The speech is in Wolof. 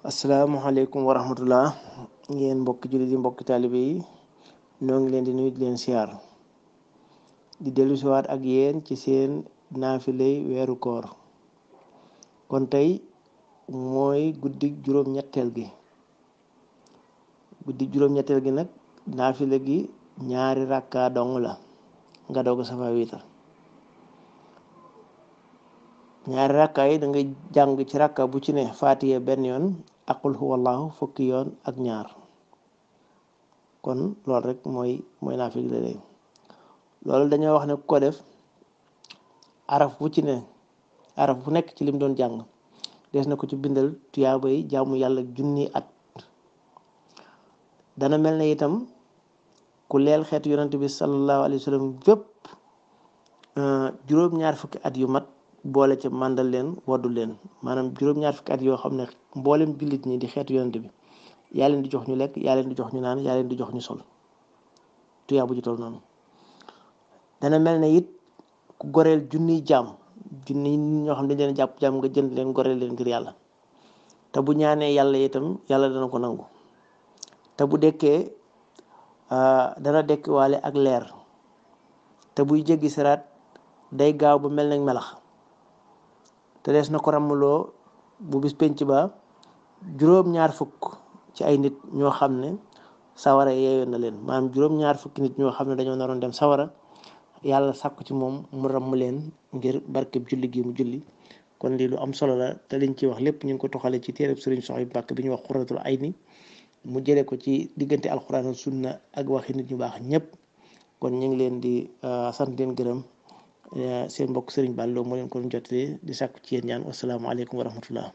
asalaamaaleykum wa rahmatullah ngeen mbokki jullit yi mbokki taalibe yi noo ngi leen di nuyu di leen siyaar di dellu siwaat ak yéen ci seen naafilay weeru koor kon tey mooy guddig juróom-ñetteel gi nag naafile gi ñaari rakka dong la nga doog safa wiitar ñaari rakka yi da ngay jàng ci rakka bu ci ne faatiye benn yoon ak qul huwallahu fukki yoon ak ñaar kon loolu rek mooy naafile gi la loolu dañoo wax ne ku ko def araf bu ci ne araf bu nekk ci lim doon jàng des na ko ci bindal tuyaaba yi jaamu yàlla junni at dana mel ne itam ku leel xeetu yonent bi sallallahu alayhi wa sallam fépp juróom-ñaar fukki at yu mat boole ca màndal leen woddu leen maanaam juróom-ñaar fukki at yoo xam ne mboolem jullit ñi di xeetu yonent bi yaa leen di jox ñu lekk yaa leen di jox ñu naan yaa leen di jox ñu sol tuyaabu ju tol noonu dana mel ne it ku goreel junniy jaam junni ñoo xam ne dañ leen jàpp jaam nga jënd leen goreel leen ngir yàlla te bu ñaanee yàlla itam yàlla dana ko nangu te bu dekkee dana dekk waale ak leer te buy jéggi siraat day gaaw ba mel nañ melax te des na ko ràmmloo bu bis penc ba juróom-ñaar fukk ci ay nit ñoo xam ne sawara yeeyoon na leen maanaam juróom-ñaar fukki nit ñoo xam ne dañoo naroon dem sawara yàlla sàkku ci moom mu ràmm leen ngir barkeb julli gi mu julli kon lii lu am solo la te liñ ci wax lépp ñu ngi ko toxale ci téereb Sëriñ Suhaybu Mbàkke bi ñuy wax Xuratul Ayni mu jëlee ko ci diggante alxuraan ak sunna ak waxi nit ñu baax ñëpp kon ñu ngi leen di sant leen gërëm seen mbokk Sëriñ Bàlloo moo leen ko jotlee di sàkku ci yéen ñaan wasalaamaaleykum wa rahmatullah